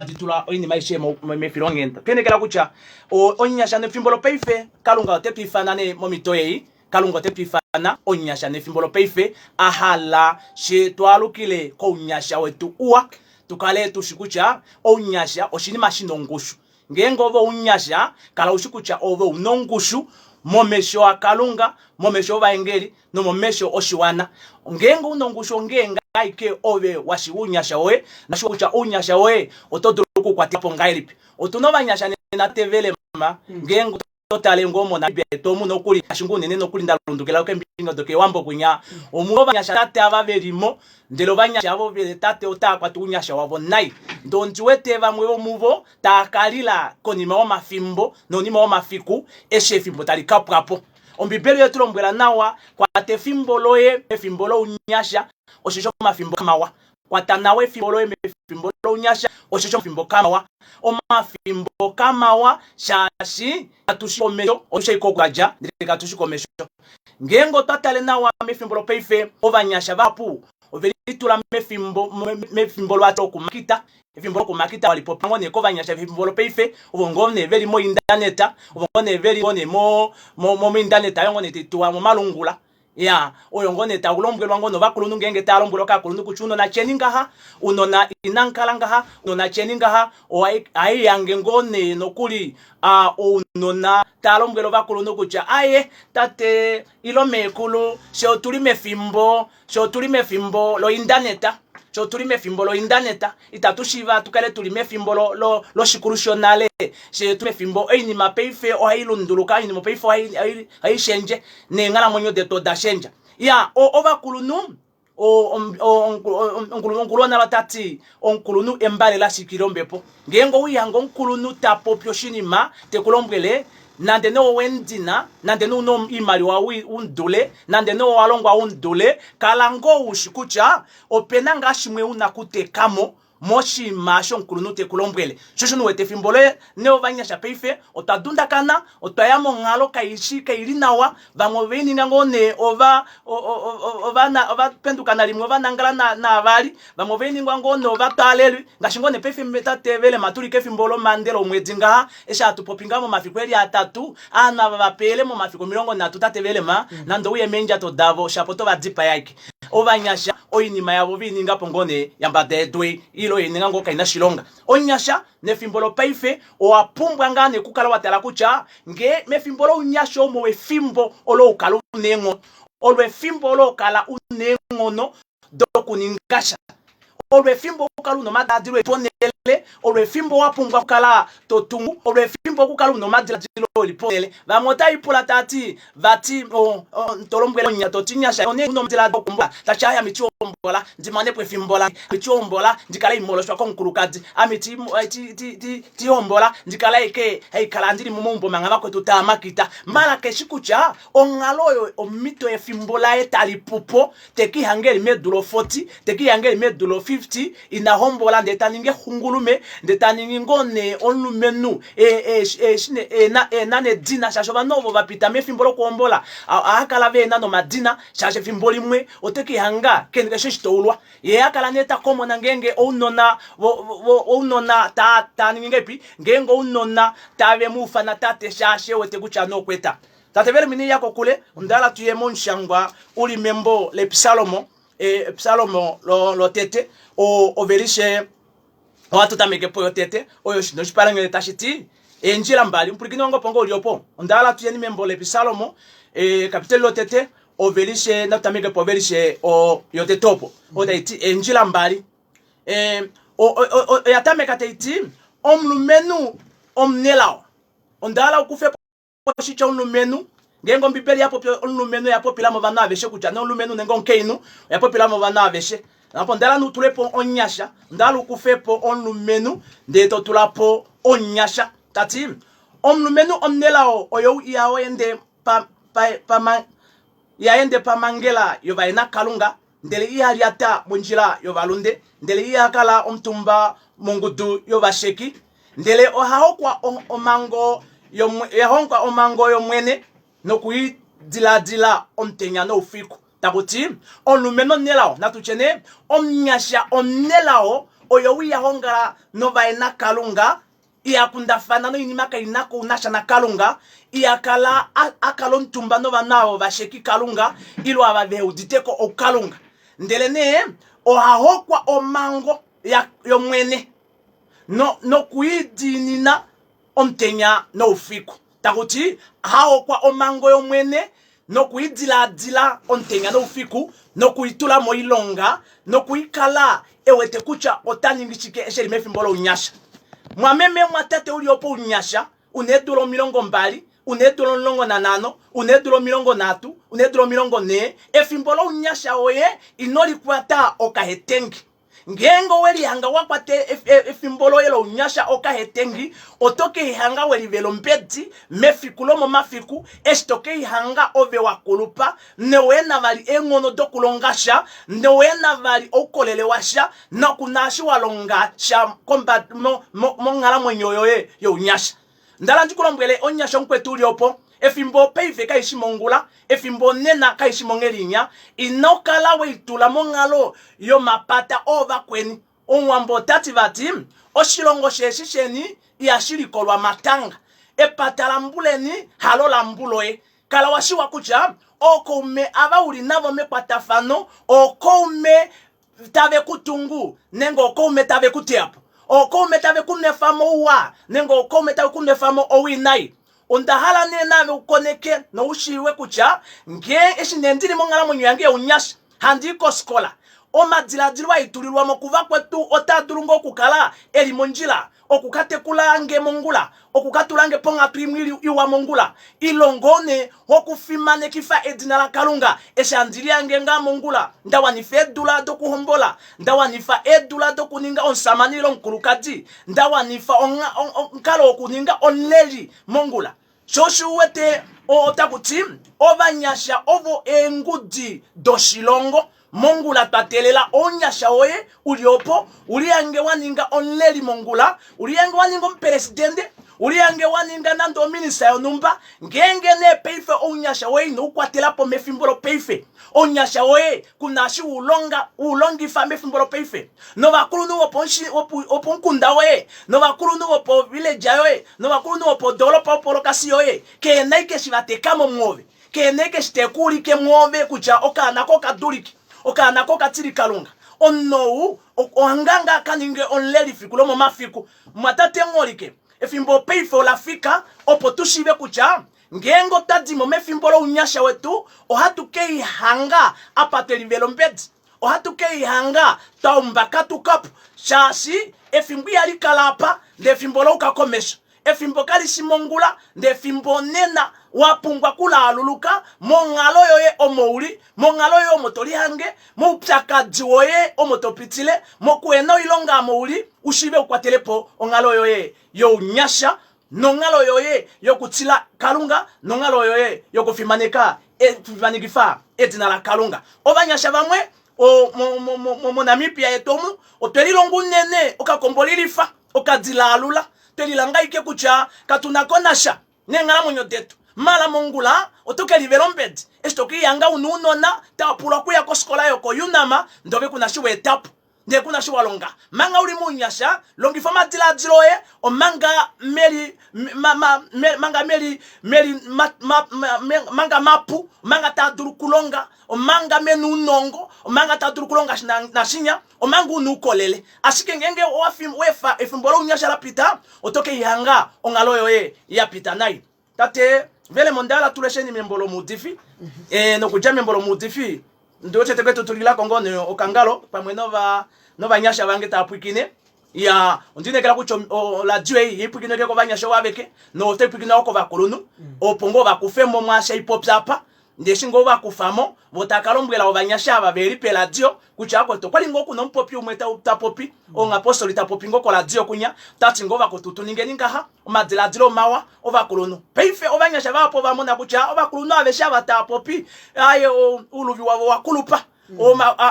Hadi tula oinima aishe mefilonghenda. Twenekela kutya omunyasha nefimbo lopaife Kalunga ote tu ifana nee momhito ei, Kalunga ote tu ifana omunyasha nefimbo lopaife a hala she twaalukile kounyasha wetu uwa, tu kale tu shi kutya ounyasha oshinima shi na ongushu. Ngeenge ove ounyasha, kala u shi kutya ove u na ongushu momesho aKalunga, momesho ovaengeli nomomesho oshiwana. Ngeenge u na ongushu ongeenge ashike ove wa shiiva ounyasha woye, noshiwa kutya ounyasha woye oto dulu oku u kwatela po ngahelipi. Otu na ovanyasha nena teve lema, ngeenge oto tale ngoo moNamibia yetu omu nokuli, ngaashi ngoo unene nokuli nda lundukila keembinga dokEwambo kwinya, omu na ovanyasha tate ava ve li mo, ndele ovanyasha avo vele tate otava kwata ounyasha wavo nai. Ndee ondi wete vamwe vomuvo tava ka lila konima yomafimbo nonima yomafiku eshi efimbo tali ka pwa po. Ombibeli oye tu lombwela nawa, Kwata efimbo loye mefimbo lounyasha, osheshi omafimbo kamawa. Kwata nawa efimbo loye mefimbo lounyasha, osheshi omafimbo kamawa. Omafimbo kamawa shaashi katu shi komesho, otu shii oku twa dja, ndele katu shi komesho. Ngeenge otwa tale nawa mefimbo lopaife, ovanyasha vahapu ove litula mefimbo mefimbo lokumakita Efimbo lokumakita wa li popya ngoo nee kovanyasha vefimbo lopaife ovo ngoo nee veli moindaneta, ovo ngoo nee veli ngoo nee mo mo moindaneta oyo ngoo nee tai tuwa momalungula. Iyaa, oyo ngoo nee tau lombwelwa ngoo novakulunhu ngeenge tava lombwelwa kovakulunhu kutya ounona tyeni ngaha, ounona inamu kala ngaha, ounona tyeni ngaha, ohai hange ngoo nee nokuli ounona tava lombwele ovakulunhu kutya aaye tate ile meekulu fye otuli mefimbo Fye otu li mefimbo loindaneta. Fye otu li mefimbo loindaneta. Itatu shiiva tu kale tu li mefimbo lo, lo, loshikulu shonale. Fye otu li mefimbo oinima paife ohai lunduluka, oinima paife ohai, ohai, ohai shendje, neenghalamwenyo detu oda shendja. Ya, o, ovakulunhu, o, o, o, omukulunhu ota ti, omukulunhu embale la shikila ombepo. Ngeenge owe lihanga omukulunhu ta popi oshinima te ku lombwele, nande nee owe mu dina, nande nee ouna oimaliwa u mu dule, nande nee owa longwa u mu dule, kala ngoo u shi kutya ope na ngaa shimwe u na okuteka mo moshinima osho omukulunhu te ku lombwele. Sho osho u wete efimbo loye nee ovanyasha paife otwa dundakana, otwa ya monghalo kai shi kai li nawa, vamwe ove lininga ngoo nee ova ova ova penduka nalimwe ova nangala naavali, Vamwe ove ningwa ngoo nee ovatwaalelwi, ngaashi ngoo nee paife tate Velema tuli kefimbo lomande lomwedi ngaha, eshi hatu popi ngaha momafiku eli atatu, aanhu ava va peyele momafiku 30 tate Velema, nande ouye meendjato davo shapo oto va dipaya ashike. Ovanyasha oinima yavo ove i ninga po ngoo nee yambada yedu ei, ile oye i ninga ngoo kaina oshilonga. Omunyasha nefimbo lopaife owa pumbwa ngaa nee okukala wa tala kutya ngee mefimbo lounyasha omo efimbo olo ukala una eenghono, olo efimbo olo kala una eenghono dokuninga sha. Olo efimbo okukala una omadiladilo e li ponhele, olo efimbo wa pumbwa okukala to tungu, olo efimbo okukala una omadiladilo e li ponhele. Vamwe otava ipula tava ti, vati to lombwele omunyasha to ti nyasha one una omadiladilo okuhombola, ta ti aaye ame iti hombola ndi mane po efimbo lange, ame iti hombola ndi kale haimoloshwa komukulukadi, ame iti hombola ndi kale ashike haikala ndili momaumbo manga vakwetu tava makita. Mala keshi kutya onghalo oyo omhito yefimbo laye tali pu po te ke ihanga eli medu lo 40, te ke ihanga eli medu lo 50, ina hombola ndele ta ningi exungulume, ndele ta ningi ngoo nee omulumenhu ehena nedina, shaashi ovanhu ovo va pita mefimbo lokuhombola ohava kala vehena nomadina, shaashi efimbo limwe ote ke ihanga kena keshe oshitoulwa. Ye a kala nee ta komona ngeenge ounona ounona tava ningi ngahelipi, ngeenge ounona tave mu ufana tate shaashi e wete kutya aniwa okwa eta. Tate Vermi ne ya kokule, onda hala tu ye momushangwa u li membo lEpsalomo, Epsalomo lotete, ovelishe ohatu tameke po yotete, oyo shi noshipalanyole tashi ti eendjila mbali. Omupwilikini wange opo ngoo u li opo, onda hala tu yeni membo lEpsalomo, ekapiteli lotete, ovelishe, natu tameke po ovelishe yotete opo, oyo tai ti eendjila mbali. Oya tameka tai ti omulumenhu omunelao. Onda hala u kufe po oshitya omulumenhu. Ngeenge Ombibeli ya popya omulumenhu, oya popila mo ovanhu aveshe kutya nee omulumenhu nenge omukainhu, oya popila mo ovanhu aveshe. Apo onda hala u tule po omunyasha, onda hala u kufe po omulumenhu ndele to tula po omunyasha. Ta ti, omulumenhu omunelao oyou iha ende pa, pa, pa, iha ende pamhangela yovahenakalunga, ndele iha lyata mondjila yovalunde, ndele iha kala omutumba mongudu yovasheki, ndele oha hokwa omhango oha hongwa omhango yOmwene noku i diladila omutenya noufiku. Taku ti, omulumenhu omunelao, natu tye nee, omunyasha omunelao Oyou iha hongala novahenakalunga, iha kundafana noinima kai na ko nasha naKalunga, iha kala a, a kala omutumba novanhu ava ovasheki Kalunga ile ava vehe udite ko oukalunga. Ndelenee oha hokwa omhango ya, yOmwene no, noku i diinina omutenya noufiku. Taku ti, ha hokwa omhango yOmwene noku i diladila omutenya noufiku, noku i tula moilonga, noku i kala e wete kutya ota ningi shike eshi e li mefimbo lounyasha. Mwameme, mwatate u li opo ounyasha, u na eedula 20, u na eedula 15, u na eedula 30, u na eedula 40, efimbo lounyasha woye ino li kwata okahetengi. Ngeenge owe lihanga wa kwata efimbo loye lounyasha okahetengi, oto ke lihanga we livela ombedi mefiku lomomafiku eshi to ke lihanga ove wa kulupa nowe na vali eenghono dokulonga sha, nowe na vali oukolele washa noku na eshi wa longa sha monghalamwenyo yoye younyasha. Ndala ndi ku lombwele omunyasha omukwetu u li opo, efimbo paife kai shi mongula, efimbo onena kai shi monghelinya. Ino kala we litula monghalo yomapata oovakweni. Omuwambo ota ti vati, oshilongo sheeshi sheni ihashi likolwa matanga. Epata lambuleni halo lambuloye. Kala wa shiwa kutya ookaume ava u li navo mekwatafano ookaume tave ku tungu nenge ookaume tave ku teya po, ookaume tave ku nwefa mo ouwa nenge ookaume tave ku nwefa mo owinayi. Onda hala nee naave u koneke nou shiive kutya ngee eshi nee ndi li monghalamwenyo yange younyasha, handi i kofikola, omadiladilo a itulilwa mo kuvakwetu otaa dulu ngoo okukala e li mondjila oku ka tekula nge mongula, oku ka tula nge ponghatu imwe iwa mongula, ile ngoo nee okufimanekifa edina laKalunga eshi handi lihange ngaa mongula nda wanifa eedula dokuhombola, nda wanifa eedula dokuninga omusamane ile omukulukadi, nda wanifa omukalo wokuninga omuleli mongula. Sho osho u wete otaku ti ovanyasha ovo eengudi doshilongo. Mongula twa teelela ounyasha woye u li opo, u lihange wa ninga omuleli mongula, u lihange wa ninga omupelesidente, u lihange wa ninga nande ominista yonhumba. Ngeenge nee paife ounyasha woye ino u kwatela po mefimbo lopaife, ounyasha woye ku na eshi u longa, u longifa mefimbo lopaife. Novakulunhu vopomukunda woye, novakulunhu vopovileja yoye, novakulunhu vopodoolopa yopolokasi yoye, kehe na ike eshi va teka mo mwoove. Kehe nee keshi te ku ulike mwoove kutya okaana ko okaduliki, okaana ko okatilikalunga, omunhu ou ohanga ngaa ka ninge omuleli fiku lomomafiku. Mumwatate omuholike, efimbo paife ola fika opo tu shiive kutya ngeenge otwa di mo mefimbo lounyasha wetu, ohatu ke lihanga apa twe livela ombedi. Ohatu ke lihanga twa umbakatuka po, shaashi efimbo ihali kala apa, ndee efimbo ola yuka komesho. Efimbo kali shi mongula, ndee efimbo onena. Wa pumbwa okulaaluluka monghalo yoye omo u li, monghalo yoye omo to lihange, moupyakadi woye omo to pitile, mokuhena oilonga omo u li, u shiive u kwatele po onghalo yoye younyasha nonghalo yoye yokutila Kalunga nonghalo yoye yokufimaneka fimanekifa edina laKalunga. Ovanyasha vamwe moNamibia yetu omu otwe lilonga unene okakombolilifa, okadilaalula, twe lilanga ashike kutya katu na ko nasha neenghalamwenyo detu. Mala mongula oto ke livela ombedi eshi to ke lihanga u na ounona tava pulwa okuya kofikola yokoUNAM ndele ove ku na eshi wa eta po. Ndele ku na shi wa longa. Manga u li mounyasha, longifa omadiladilo oye omanga meli ma, ma, me, manga meli meli ma, ma, ma, me, manga mapu, omanga taa dulu okulonga, omanga mena ounongo, omanga taa dulu okulonga nashinya, omanga u na oukolele. Ashike ngeenge owa efa efimbo lounyasha la pita, oto ke lihanga onghalo yoye ya pita nai. Tate Velemo onda hala tu lesheni membo lomuudifi e, nokudja membo lomuudifi ndi wete teke tu tulilako ngoo nee okangalo pamwe nova novanyasha vange tava pwiikine ya ondi inekela kutya oradio ei ihai kovanyasha ovo aveke notai pwiikinwa yo kovakulunhu opo ngoo va kufe mo mwaasha ipopya apa Ndee eshi ngoo va kufa mo, vo tava ka lombwela ovanyasha ava ve li peladio kutya akwetu okwa li ngoo ku na omupopi umwe ta popi, omuyapostoli ta popi ngoo koradio kwinya, ta ti ngoo vakwetu tu ningeni ngaha, omadiladilo omawa ovakulunhu. Paife ovanyasha vahapu ova mona kutya ovakulunhu aveshe ava tava popi, aye ouluvi wavo owa kulupa,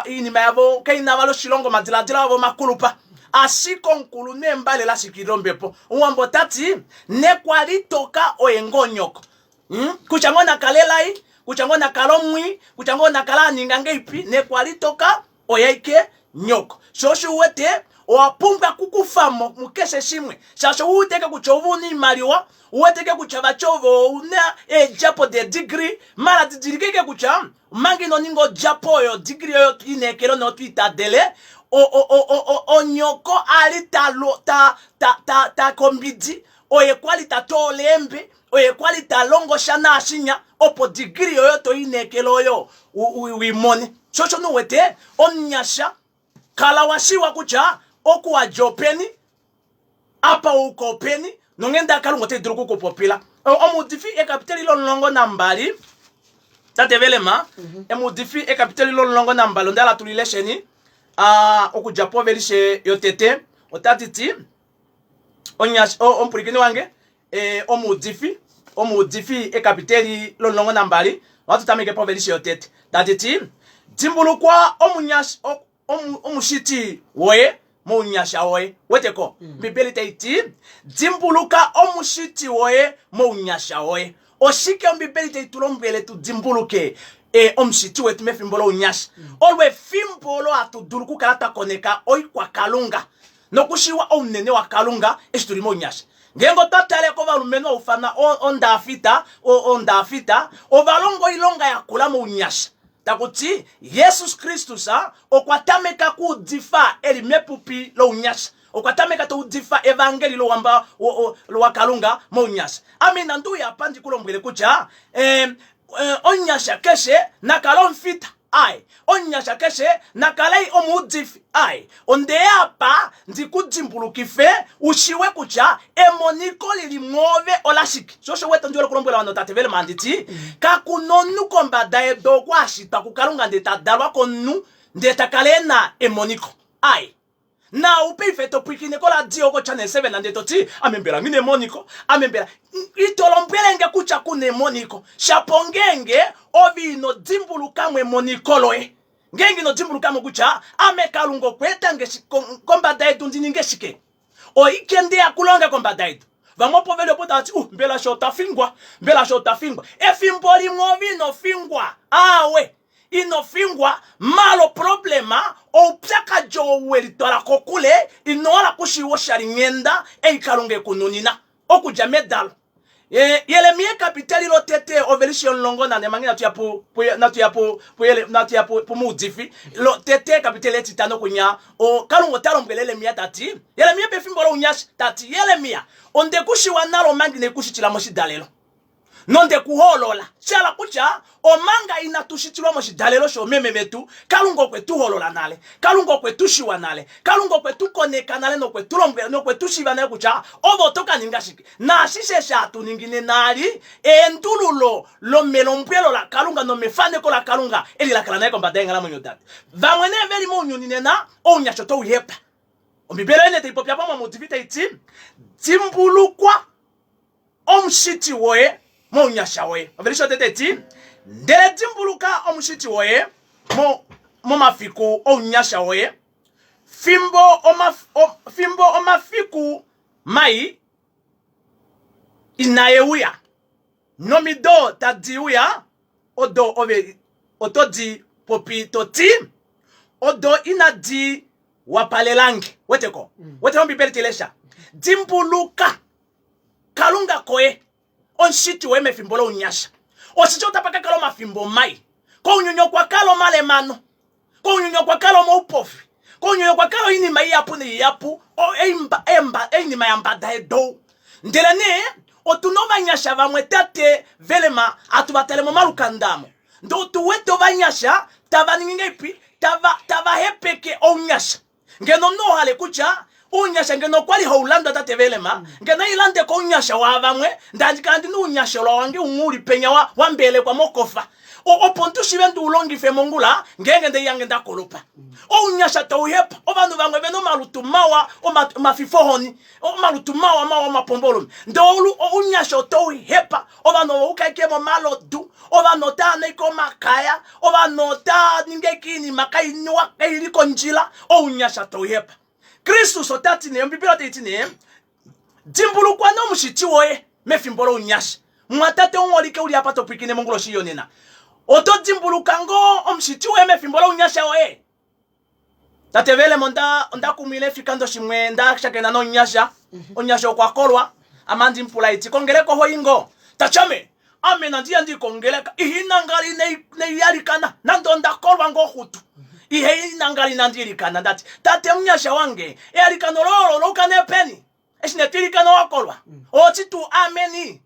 oinima yavo kai na vali oshilonga, omadiladilo avo omakulupa. Ashike omukulunhu embale la shikilila omhepo. Omuwambo ota ti, Nekwa litoka oye ngoo nyoko. Hmm? Kutya ngoo nakale elai, kutya ngoo nakale omwii, kutya ngoo nakale a ninga ngeipi, nekwalitoka oye aike nyoko. Sho osho u wete, Owa pumbwa okukufa mo mukeshe shimwe, shaashi ou weteke kutya ove una iimaliwa, u weteke kutya vati ove ouna eedjapo deedegree, mala didilika ike kutya omanga ino ninga odjapo oyo odegree oyo to ineekele noto itadele, onyoko a li ta, ta, ta, ta, ta kombidi, oye kwali ta toola eembe, oye kwali ta longo sha naashinya, opo degree oyo to ineekele oyo u i mone. Sho osho nee u wete omunyasha Kala wa shiiwa kutya oku wa dja openi, apa wa uka openi, nonghenda yaKalunga otai dulu oku ku popila. Omuudifi ekapiteli lomulongonambali, tate Velema, mhm. emuudifi ekapiteli lomulongonambali, onda hala tu li lesheni okudja povelishe yotete, otati ti, omupwilikini wange, e, omuudifi, omuudifi ekapiteli lomulongonambali, ohatu tameke povelishe yotete, tati ti, Dimbulukwa omunyasha, omushiti woye mounyasha woye. Wete ko? Mm. Ombibeli tai ti, dimbuluka omushiti woye mounyasha woye. Oshike Ombibeli tai tu lombwele tu dimbuluke e, omushiti wetu mefimbo lounyasha? Mm. Olo efimbo olo hatu dulu okukala twa koneka oikwakalunga nokushiiwa ounene waKalunga eshi tu li mounyasha. Ngeenge otwa tale kovalumenhu haufana ondaafita, ondaafita, ova longa oilonga ya kula mounyasha. Taku ti, Jesus Kristus okwa tameka kuudifa e li mepupi lounyasha. Okwa tameka ta udifa evangeli louhamba waKalunga mounyasha. Ame inandi uya apa ndi ku lombwele kutya eh, eh, omunyasha keshe na kale omufita. Ai, omunyasha keshe na kale omuudifi. Ai, onde ya apa ndi ku dimbulukife u shiwe kutya emoniko li li mwoove ola shike. Sho osho wete ondi hole okulombwela ovanhu tate Velma handi ti, kaku na omunhu kombada yedu oku a shitwa kuKalunga ndele ta dalwa komunhu ndele ta kala e na emoniko. Ai. Naau paife to pwilikine koradio koChannel 7 ndele to ti, Ame mbela nghi na emoniko? Ame mbela. Ito lombwele nge kutya ku na emoniko. Shapo ngeenge ove ino dimbuluka mo emoniko loye. Ngeenge ino dimbuluka mo kutya ame Kalunga okwa eta nge kombada yedu ndi ninge shike. Oike nde ya kulonga kombada yedu. Vamwe opo ve li opo tava ti, Uh, mbela sho otwa fingwa? Mbela sho otwa fingwa? Efimbo limwe ove ino fingwa. Aawe. Ino fingwa, maala oproblema, oupyakadi oo we litwala kokule, ino hala kushiiwa oshalinghenda ei Kalunga e ku nunina okudja medalo. Jeremia ekapiteli lotete ovelishe yomulongonane manga inatu ya pu, pu, natu ya pu, pu, natu ya pu, pumuudifi lotete ekapiteli etitano kunya, o, Kalunga ota lombwele Jeremia ta ti, Jeremia pefimbo lounyasha, ta ti, Jeremia, onde ku shiwa nale omanga inai ku shitila moshidalelo. nonde ku hoolola. Sha hala kutya, omanga inatu shitilwa moshidalelo shoomeme vetu, Kalunga okwe tu hoolola nale. Kalunga okwe tu shiwa nale. Kalunga okwe tu koneka nale nokwe tu lombwela nokwe tu shiiva nale kutya ove oto ka ninga shike. Naashishe eshi hatu ningi nena ali eendululo lomelombwelo laKalunga nomefaneko laKalunga eli la kala nale kombada yeenghalamwenyo dado. Vamwe nee ve li mounyuni nena, ounyasha otau hepa. Ombibeli oyo nee tai popi apa momuudifi tai ti, Dimbulukwa Omushiti woye mounyasha woye. Ovelishe yotete ti, Ndele dimbuluka Omushiti woye mo, momafiku ounyasha woye, fimbo, omaf, o, fimbo omafiku mai inae uya, nomido tadi uya, odo ove oto di popi to ti, odo inadi wapalelange. Wete ko? Mm. Wete Ombibeli tai lesha? Dimbuluka Kalunga koye, omushiti woye mefimbo lounyasha. Osheshi otapa ka kala omafimbo mai. Kounyuni okwa kala omalemano. Kounyuni okwa kala omaupofi. Kounyuni okwa kala oinima ihapu naihapu, oinima yambada yedou. Ndelenee otu na ovanyasha vamwe tate Velema hatu va tale momalukanda amo. Ndee otu wete ovanyasha tava ningi ngahelipi? Tava, tava hepeke ounyasha. Ngeno omunhu oo hale kutya ounyasha ngeno okwa li hau landwa tate Velema, ngeno ei lande kounyasha waavamwe, ndandi kala ndi na ounyashelwa wange umwe u li penya wa, wa mbelekwa mokofa. O, opo ndu shive ndi u longife mongula ngeenge nde lihange nda kulupa. Ounyasha tau hepa. Ovanhu vamwe ve na omalutu mawa, oma, omafifohoni, omalutu mawa mawa omapombolume. Ndele oulu, ounyasha otau hepa. Ovanhu ova uka ashike momalodu, ovanhu otava nu ashike omakaya, ovanhu otava ningi ashike oinima kai niwa, kai li kondjila, ounyasha tau hepa. Kristus ota ti nee, Ombibeli otai ti nee, Dimbulukwa nee Omushiti woye mefimbo lounyasha. Mumwatate omuholike u li apa to pwilikine monguloshi yonena, oto dimbuluka ngoo Omushiti woye mefimbo lounyasha woye? Tate Velem onda onda kumwile efikando shimwe nda shakena nomunyasha. Omunyasha okwa kolwa. Ame andi mu pula iti kongeleka oho i ngoo? Ta ti ame ame nandi ya ndi kongeleka ihe inangali neiyalikana nande onda kolwa ngoo xutu. Ihe inangali inandi ilikana ndati tate omunyasha wange eyalikano loye olo louka nee peni? Eshi nee to ilikana owa kolwa? Oti tuu ameni?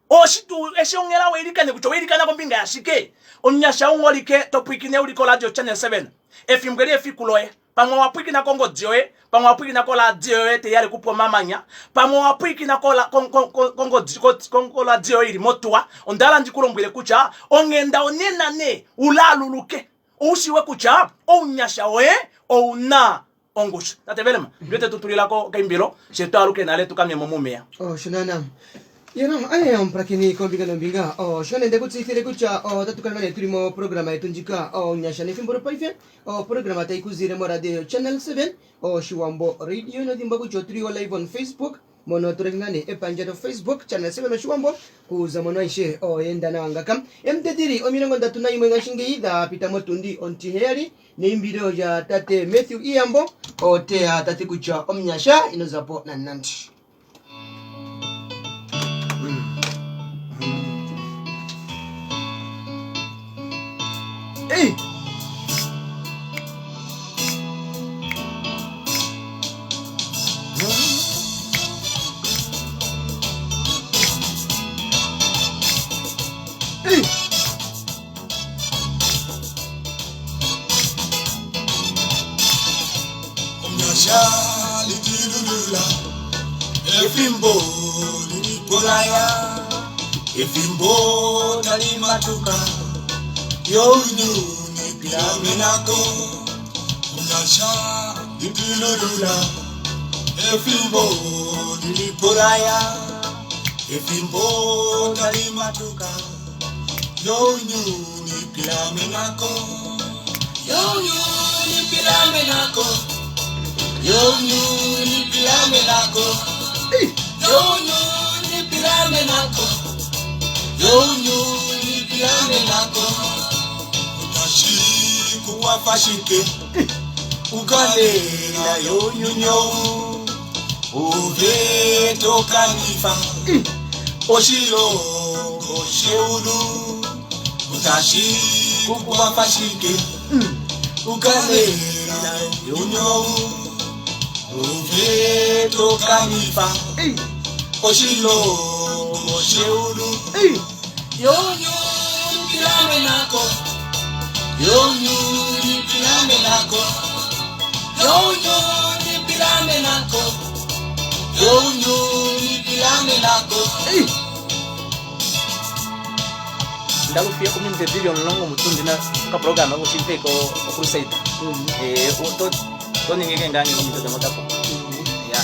Oshi tuu eshi onghela weilikane kutya oweilikana kombinga yashike? Omunyasha umholike to pwiikine uli koRadio Channel 7. Efimbo eli efiku loye. Pamwe owa pwiikina kongodi yoye, pamwe owa pwiikina koradio yoye tai yale kupa omamanya, pamwe owa pwiikina kongodi koradio yoye ili motuwa. Onda hala ndi ku lombwele kutya onghenda onena nee u laluluke. Ou shiwe kutya ounyasha woye ou na ongushu. Tate Velema, ndiwete tu tulila ko okaimbilo, she twaaluke nale tu ka nwe mo momeya. Osho naana. Yena, aye omupulakeni kombinga nombinga. Osho nende ku tseyithile kutya otatu kala ngaa tuli moprograma yetu ndjika Onyasha nethimbo lopaife. Oprograma tayi ku ziile moradio yo Channel 7 Oshiwambo Radio. Ino dhimbwa kutya otuli wo live on Facebook mono tuli ngaa nee epandja lyo Facebook Channel 7 Oshiwambo kuza mono aishe oyeenda nawa ngaka. Emutedhili 31 ngashingeyi dha pita motundi ontiheyali. Neimbilo lya tate Mathew Iyambo oteya ta ti kutya omunyasha ino za po nanande. Ei! Ei! Efimbo lilipolaya efimbo talimatuka younyuni pilamenako omunyasha litilulula efimbo lilipolaya efimbo talimatuka Younyuni pilamenako Younyuni pilamenako Younyuni pilamenako Younyuni pilamenako Younyuni pilamenako Utashi kuwafashike Ukalela younyunyo Ove tokanifa Oshilongo sheulu Utashi kuwafashike Ukalela younyunyo Ove tokanifa Oshilongo sheulu Younyuni pilamenako Younyuni pilamenako Younyuni pilamenako Younyuni pilamenako Ndalufiya kominute dili omulongo mutundi na okaprograma koshimpe ko ocrusader. Eh, to to ningi ke ngange kominute motapo. Ya.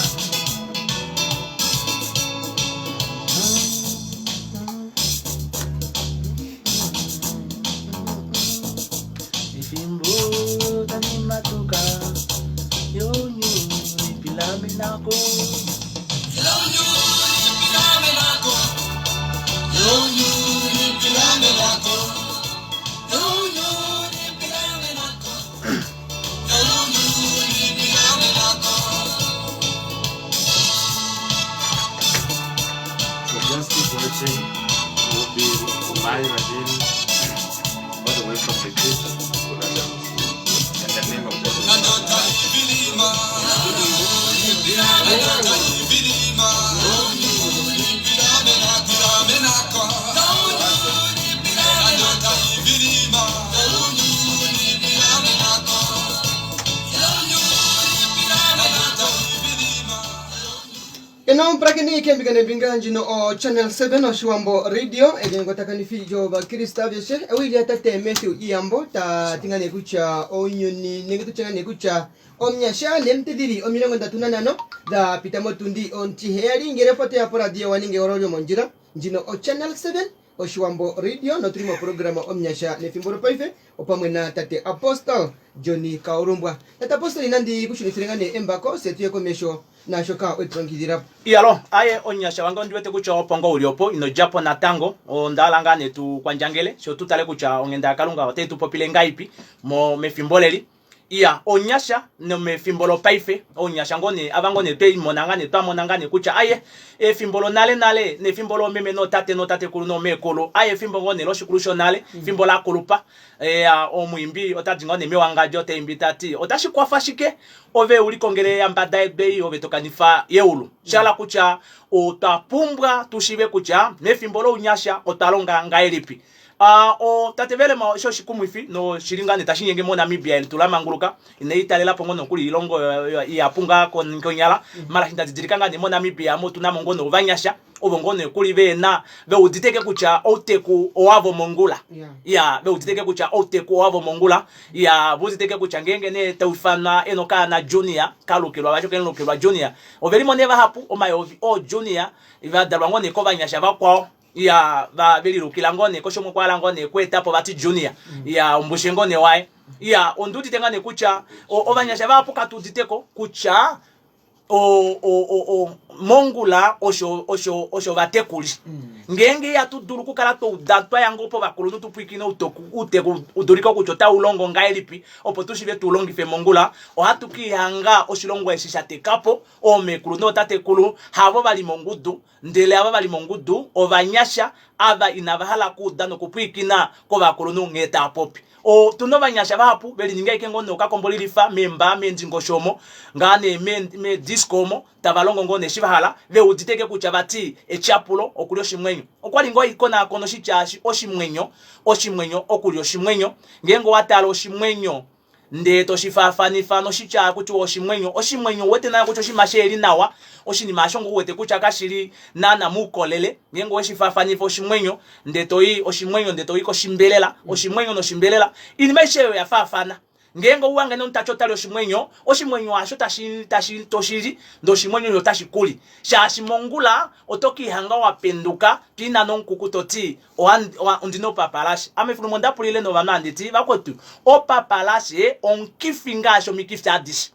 Efimbo talimatuka younyuni pilamenako Younyuni pilamenako Younyuni pilamenako Younyuni pilamenako Younyuni pilamenako So just keep watching. We'll be live again all the way from the church in the name of Jesus. Nadota ivilima Nadota ivilima Pilamenako Nadota ivilima Pilamenako Nadota ivilima Eno omupulakeni kembinga nembinga ndjino o Channel 7 Oshiwambo Radio elinyengo takanifi lyovakriste aveshe ewi lya tate Mathew Iyambo ta ti ngaa nee kutya ounyuni nenge tutye ngaa nee kutya omunyasha neemute dhili 35 dha pita motundi ontiheyali ngele opo toya poradio wa ninga eholo lyomondjila ndjino o Channel 7 Oshiwambo Radio notuli moprograma omunyasha nefimbo lopaife opamwe na tate Apostle Johnny Kaulumbwa. Tate Apostle inandi ku shunithile ngaa nee embako se tuye komesho naashoka wetu longekidhila po. Iyalo, aye omunyasha wange ondi wete kutya opo ngoo uli opo, ino dja po natango. Onda hala ngaa nee tu kwandjangele, sho tu tale kutya onghenda yaKalunga otai tu popile ngaipi mo mefimbo leli. Iya, ounyasha nomefimbo lopaife, ounyasha ngoo nee, ava ngoo nee twe limona ngaa nee, twa mona ngaa nee kutya aye, efimbo lonale nale, nefimbo loomeme nootate nootatekulu noomeekulu, aye efimbo ngoo nee loshikulu shonale, efimbo la kulupa. Eya, omwiimbi ota di ngoo nee mewangadjo ta imbi ta ti, Otashi kwafa shike ove u likongele eembada yedu ei ove to kanifa yeulu? Sha hala kutya otwa pumbwa tu shiive kutya mefimbo lounyasha otwa longa ngahelipi. A o tate Velema osho oshikumwifi noshili ngaa nee tashi nyenge moNamibia eli la manguluka inai talela po ngoo nokuli oilongo ihapu ngaa konyala mala shi nda didilika ngaa nee moNamibia mo otuna mo ngoo nee ovanyasha ovo ngoo nee kuli vena ve uditeke kutya outeku owavo mongula ya ve uditeke kutya outeku owavo mongula ya ve uditeke kutya ngeenge nee tau ifanwa ena okaana junior ka lukilwa vati okelukilwa junior oveli mo nee vahapu omayovi oo junior va dalwa ngoo nee kovanyasha vakwao Iya, va, ve lilukila ngoo nee koshomwe okwa hala ngoo nee okweeta po vati Junior. Iya, ombushe ngoo nee waye. Iya, ondi udite ngaa nee kutya o, ovanyasha vahapu katu udite ko kutya o, o, o, o, mongula osho, osho, osho ovatekuli. Ngeenge ihatu dulu okukala twa uda twa ya ngoo povakulunhu tu pwilikine outeku, outeku uduliko kutya otau longo ngahelipi opo tu shiive tu longife mongula, ohatu ka ihanga oshilongo eshi sha teka po, oomekulu nootatekulu havo va li mongudu Ndele ava va li mongudu ovanyasha, ava inava hala okuuda nokupwilikina kovakulunhu nghee tava popi. Otu na ovanyasha vahapu ve lininga ashike ngoo nookakombolilifa meembaa, meendingosho omo, ngaa nee meedisco omo, tava longo ngoo nee eshi va hala, ve udite ashike kutya vati etyapulo okulya oshimwenyo. Okwa li ngoo hai konaakona oshitya eshi oshimwenyo, oshimwenyo, okulya oshimwenyo. Ngeenge owa tale oshimwenyo Ndee to shi faafanifa noshitya haku tiwa oshimwenyo. Oshimwenyo ou wete naana kutya oshinima shi heli nawa, oshinima asho ngoo u wete kutya kashi li naana moukolele. Ngeenge owe shi faafanifa oshimwenyo, ndee to i oshimwenyo ndee to i koshimbelela, oshimwenyo noshimbelela, oinima aishe oyo oya faafana. Ngeenge ou hange nee omuntu ota li oshimwenyo, oshimwenyo hasho tashi tashi to shi li, ndee oshimwenyo osho otashi ku li. Shaashi mongula oto ke lihanga wa penduka to i nane omukuku to ti, Ondi na opapalashe. Ame efimbo limwe onda pulile novanhu handi ti, Vakwetu, opapalashe omukifi ngaashi omikifi adishe.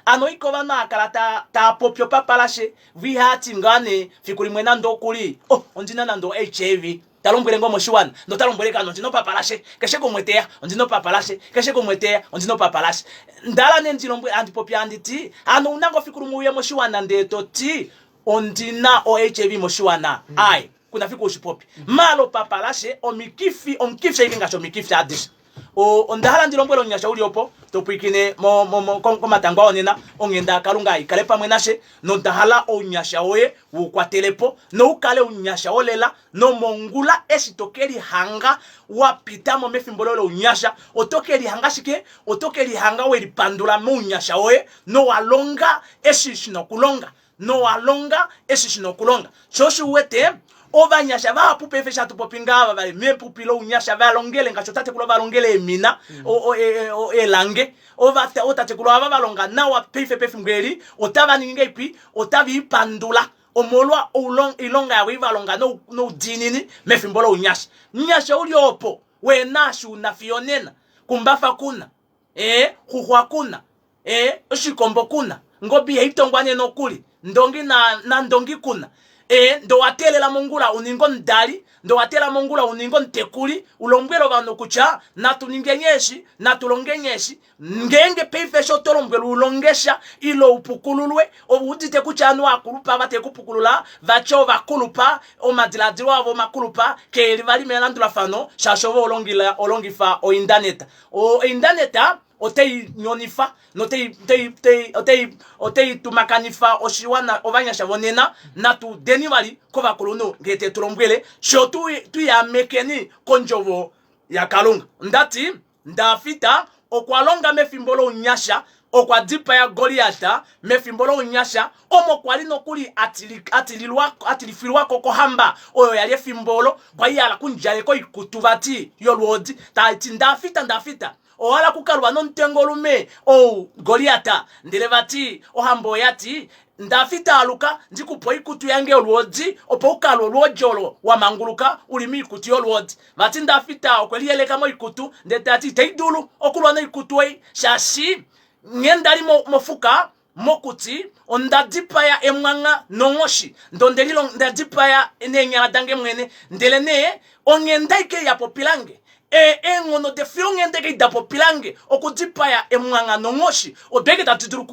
Ano ike ovanhu haa kala taa, taa popi opapalashe, vo ihaa ti ngaa nee fiku limwe nande okuli, Oh, ondi na nande o-HIV. Ta lombwele ngoo moshiwana, nota lombwele ovanhu, ondi na opapalashe. Keshe kumwe te ya, ondi na opapalashe. Keshe kumwe te ya, ondi na opapalashe. Nda hala nee ndi lombwele, handi popi handi ti, hano ou na ngoo fiku limwe uye moshiwana ndee to ti, Ondi na o-HIV moshiwana? Ai. Kuna fiku ushi popi. Maala opapalashe omikifi, omukifi ashike ngaashi omikifi adishe. O, onda hala ndi lombwele omunyasha uli opo, to pwilikine mo, mo, mo, komatangwa onena, onghenda yaKalunga ai kale pamwe nashe, nonda hala ounyasha woye wu kwatele po, nou kale ounyasha wolela, nomongula eshi to ke lihanga wa pita mo mefimbo loye lounyasha, oto ke lihanga shike? Oto ke lihanga we lipandula mounyasha woye, nowa longa eshi shi na okulonga. nowa longa eshi shi na okulonga. Sho osho u wete ovanyasha vahapu paife eshi hatu popi ngaha ava vali mepupi lounyasha va longele ngaashi ootatekulu va longele eemina, eelange, ootatekulu ava va longa nawa paife pefimbo eli otava ningi ngahelipi? Otava ipandula omolwa oilonga yavo ei va longa noudiinini mefimbo lounyasha. Munyasha u li opo wena eshi u na fiyo onena, kumbafa kuna, ee, xuxwa kuna. Ee, oshikombo kuna, ngobe ihai tongwa nee nokuli, ndongi na, na ndongi kuna. Ee, ndee owa teelela mongula u ninge omudali, ndee owa teelela mongula u ninge omutekuli, u lombwele ovanhu kutya, Natu ningeni eshi, natu longeni eshi. Ngeenge paife eshi oto lombwelwa u longe sha, ile u pukululwe, ove udite kutya ovanhu vakulupa ava tave ku pukulula, vati ovakulupa, omadilaadilo avo omakulupa, keeli vali melandulafano, shaashi ove olongifa oindaneta. Oindaneta otai nyonifa notai otai otai otai otai tumakanifa oshiwana ovanyasha vonena. Natu udeni vali kovakulunhu ngee te tu lombwele, sho tu tu yamekeni kondjovo yaKalunga. Onda ti, Dafita okwa longa mefimbo lounyasha, okwa dipaya Goliat mefimbo lounyasha, omo kwa li nokuli a tili, a tililwa, a tilifilwa ko kohamba oyo ya li efimbo olo kwa li ya hala okumudjaleka oikutu vati yolwoodi, tai ti, Dafita, Dafita, Owa hala okukalwa nomutengolume ou, Goliat? Ndele vati ohamba oya ti, Dafita aluka, ndi ku pe oikutu yange yolwoodi, opo u kalwe olwoodi olo wa manguluka u li moikutu yolwoodi. Vati Dafita okwe liyeleka moikutu, ndele ta ti, Itai dulu okulwa noikutu ei, shaashi nghee nda li mofuka, mokuti, onda dipaya emwangha nonghoshi, ndee onde lilong, nda dipaya neenyala dange mwene. Ndelenee onghenda aike ya popila nge. E, eenghono defilonghenda eke da popilange okudipaya emwangha nonghoshi, odo eke tadi dulu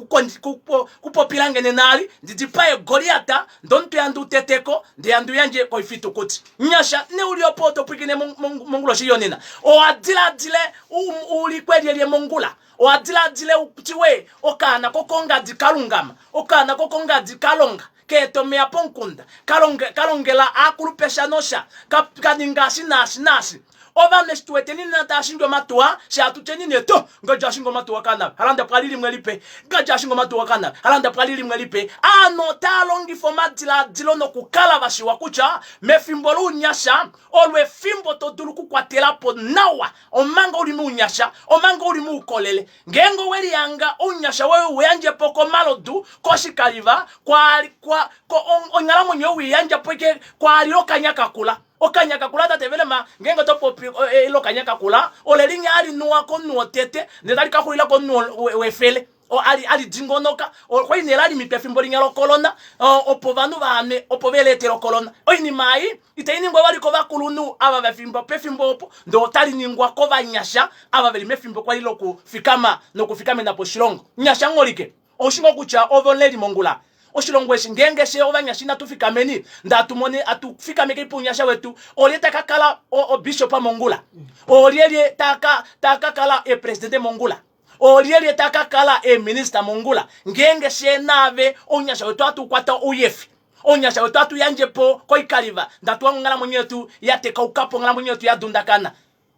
kupopilange nena ali, ndi dipaye Goliata, ndee omutwe handi u tete ko, ndee handi u yandje koifitukuti. Nyasha, neuli opo to pwilikine monguloshi yonena. Owa diladile u ulikwe lyelye mongula? Owa diladile u tiwe okaana kokongadi ka lungama, okaana kokongadi ka longa, ka eta omeya pomukunda, ka longela aakulupe sha nosha, ka ninga eshi naashi naashi? Ovanhu eshi tu weteni nena taa shingi omatuwa, fye hatu tyeni nee to, ngadja ashinga omatuwa kanawe, halanda pwali limwe lipe, ngadja ashinga omatuwa kanawe, halanda pwali limwe lipe. Aanhu otaa longifa omadilaadilo nokukala va shiwa kutya mefimbo lounyasha olo efimbo to dulu okukwatela po nawa omanga u li mounyasha, omanga u li moukolele. Ngeenge owe lihanga ounyasha woye u yandje po komalodu, koshikaliva, kwaali, kwa, ko, onghalamwenyo yoye we i yandja po ike kwaali okanya kakula. Okanya kakula tate Velema, ngeenge oto popi ile okanya kakula, ole linya hali nuwa komunhu wotete ndele tali ka xulila komunhu wefele. Ali ali dingonoka. Okwa li nee la limitwa efimbo linya lokolona opo ovanhu vaha nwe opo ve lietele okolona. Oinima ei itai ningwa vali kovakulunhu ava vefimbo pefimbo opo, ndele otali ningwa kovanyasha ava veli mefimbo kwali lokufikama nokufikamena po oshilongo. Nyasha ngholike, oushi ngoo kutya ove omuleli mongula? Oshilongo eshi ngeenge fye ovanyasha inatu fikameni ndee atu mone atu fikamekei pounyasha wetu, olye ta ka kala obishop mongula? Olyelye ta ka ta ka kala epresidente mongula? Olyelye ta ka kala eeminista mongula? Ngeenge fye naave ounyasha wetu atu kwata ouyefi, ounyasha wetu atu yandje po koikaliva, ndee atu wange onghalamwenyo yetu ya tekauka po, onghalamwenyo yetu ya dundakana.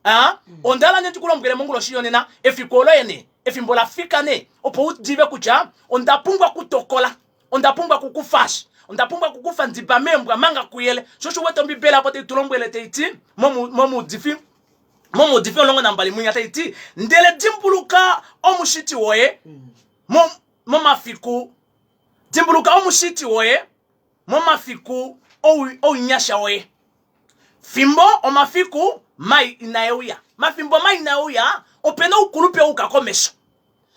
A Onda hala nee ndi ku lombwele monguloshi yonena, efiku olo ene, efimbo la fika nee, opo u dive kutya onda pumbwa okutokola, onda pumbwa okukufa eshi, onda pumbwa okukufa ndiba meembwa manga kuyele. Sho osho u wete Ombibeli apo tai tu lombwele tai ti, momu, momuudifi, momuudifi 12 mwinya tai ti, Ndele dimbuluka Omushiti woye mo, momafiku, dimbuluka Omushiti woye momafiku ou, ounyasha woye. Fimbo omafiku mai inae uya. Mafimbo mai inae uya, ope na oukulupe wa uka komesho.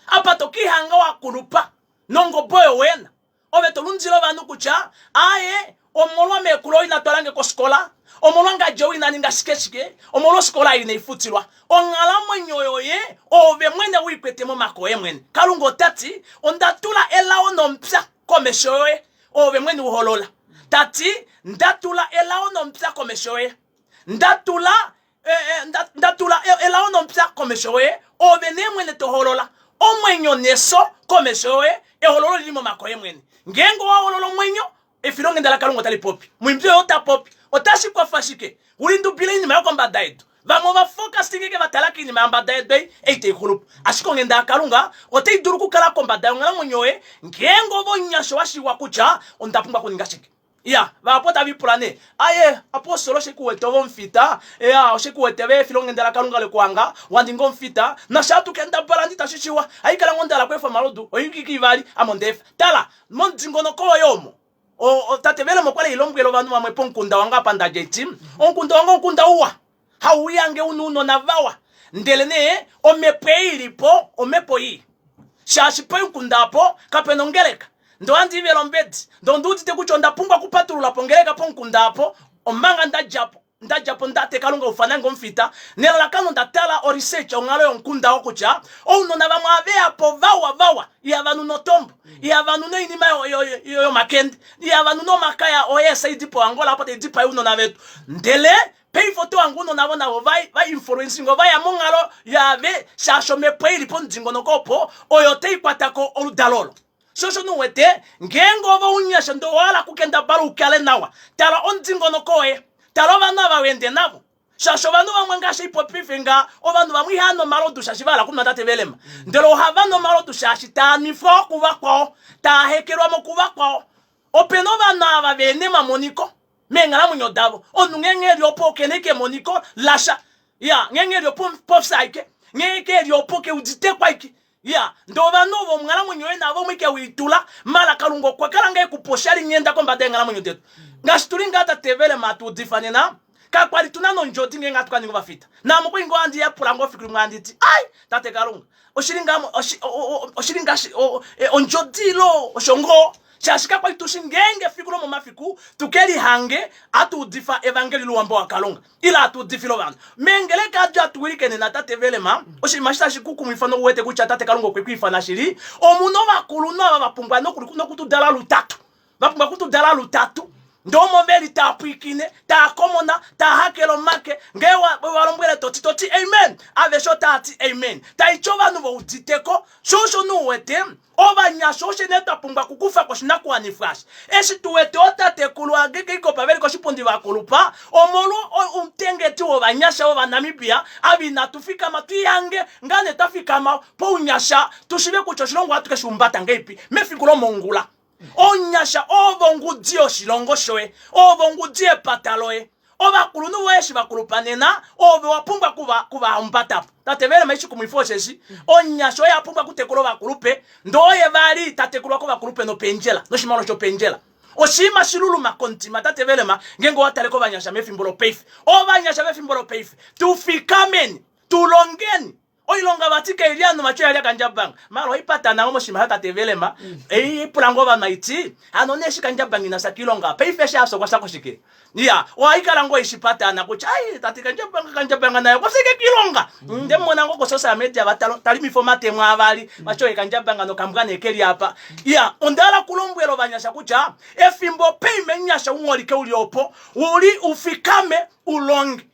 Apa to ke lihanga wa kulupa nongobo oyo wena. Ove to lundile ovanhu kutya, Aaye, omolwa meekulu ou ina twala nge kofikola, omolwa ngadji ou ina ninga shike shike, omolwa ofikola ei inai futilwa. Onghalamwenyo yoye oove mwene u i kwete momake oye mwene. Kalunga ota ti, Onda tula elao nomupya komesho yoye. Oove mwene u holola. Ta ti, Nda tula elao nomupya komesho yoye. Nda tula, eh, eh, nda, nda tula elao nomupya komesho yoye. Oove nee mwene to holola omwenyo nefyo komesho yoye. Ehololo li li momake oye mwene. Ngeenge owa holola omwenyo, efilonghenda laKalunga otali popi. Muimbi oye ota popi. Otashi kwafa shike u lindubile oinima yokombada yedu? Vamwe ova focusing eke va tala koinima yombada yedu ei, ei tai xulu po. Ashike onghenda yaKalunga otai dulu okukala kombada yonghalamwenyo yoye ngeenge ove omunyasha wa shiiwa kutya onda pumbwa okuninga shike. Iya, vahapu otava ipula nee, Aye, Apostolo, oshe ku wete ove omufita? Iya, oshe ku wete ove efilonghenda laKalunga le ku hanga, wa ninga omufita. Nafye ohatu kendabala ndi tashi shiwa. Ohai kala ngoo nda hala okweefa omalodu, oivike ivali, ame onda efa. Tala, momudingonoko woye omo, O, o, tate Velem okwa li lombwela ovanhu vamwe pomukunda wange apa nda dja eti, omukunda wange omukunda uwa, hau yange una ounona vawa, ndele nee omhepo ei ili po omhepo ii. Shaashi pomukunda apo kapena ongeleka. Ndee ohandi ivele ombedi, ndee ondi udite kutya onda pumbwa okupatulula po ongeleka pomukunda apo omanga nda dja po. Nda dja po nda te Kalunga ufana nge omufita, nelalakano nda tala o research onghalo yomukunda oo kutya ounona vamwe ohave ya po vawa vawa, ihava nu notombo, ihava nu noinima yomakende, ihava nu nomakaya oyeesa idi poAngola apo tai dipaya ounona vetu. Ndele paife oto hange ounona avo navo va va influencing ova ya monghalo yaave shaashi omhepo ei ili pomudingonoko opo oyo tai kwata ko oludalo olo. Sho osho nu wete, ngeenge ove ounyasha ndele owa hala okukendabala u kale nawa, tala omudingonoko woye. Tala ovanhu ava wende navo. Shaashi ovanhu vamwe ngaashi haipopife nga, ovanhu vamwe ihava nu omalodu shaashi va hala okunwa tate Velema. Ndele ohava nu omalodu shaashi taa nwifwa kuvakwao, taa hekelwa mo kuvakwao. Ope na ovanhu ava vehena emamoniko meenghalamwenyo davo. Omunhu ngeenge eli opo okena ike emoniko lasha. Ya, ngeenge eli opo pofya aike. Ngeenge eli opo ke udite kwaike. Ya, ndee ovanhu ovo onghalamwenyo yoye navo omwe ke wi tula, mala Kalunga okwa kala ngaa e ku pa oshali nghenda kombada yeenghalamwenyo detu. Ngaashi tu li ngaa tate Velema hatu udifa nena, kakwa li tu na nondjodi ngeenge hatu ka ninga ovafita. Naame okwa li ngoo handi yapula ngoo fiku limwe handi ti, Ai, tate Kalunga, oshi li ngaa, oshi, oshi li ngaashi ondjodi ile osho ngoo? Shaashi kakwa li tu shi ngeenge efiku lomomafiku tu ke lihange hatu udifa evangeli louhamba waKalunga ile hatu udifile ovanhu. Meengeleka ado hatu wilike nena Tate Velema, oshinima eshi tashi ku kumwifa nou wete kutya Tate Kalunga okwe ku ifana shili, omu na ovakulunhu ava va pumbwa noku tu dala lutatu. Va pumbwa oku tu dala lutatu. Ndee omo ve li taa pwiikine, taa komona, taa hakele omake, ngee wa, wa lombwele to ti, to ti amen, aveshe otaa ti amen. Tai ti ovanhu ve udite ko. Sho osho nee u wete, Ovanyasha oshe nee twa pumbwa okukufa ko oshinakuwanifwa eshi. Eshi tu wete ootatekulu Hage Geingob ve li koshipundi va kulupa, omolwa omutengeti wovanyasha wOvanamibia ava inatu fikama tu ihange ngaa nee twa fikama pounyasha tu shive kutya oshilongo ohatu ke shi humbata ngeipi mefiku lomongula. Ounyasha ovo ongudi yoshilongo shoye, ovo ongudi yepata loye. Ovakulunhu voye eshi va kulupa nena, ove wa pumbwa kuva kuva humbata po. Tate Velema ishikumwifa osheshi omunyasha oye a pumbwa okutekula ovakulupe, ndee oye vali ta tekulwa kovakulupe nopendjela, noshimaliwa shopendjela. Oshinima shiluluma komutima Tate Velema ngeenge owa tale kovanyasha mefimbo lopaife. Ovanyasha vefimbo lopaife, tu fikameni, tu longeni. Oilonga vati kai li anu vati oya lya Kandjabanga. Mara ohai patana ngo moshinima sha tate Velema. Ei pula ngo ovanhu aiti, hano nee eshi Kandjabanga ina fya kiilonga, paife eshi afya okwa fya koshike? Iya, ohai kala ngo ishi patana kutya ai tate Kandjabanga, Kandjabanga naye okwa fya ike kiilonga. Nde mu mona ngo ko social media va talimifa omatemo avali, vati oye Kandjabanga nokambwa nee keli apa. Iya, onda hala okulombwela ovanyasha kutya efimbo paife nyasha ungholike uli opo, uli ufikame ulonge.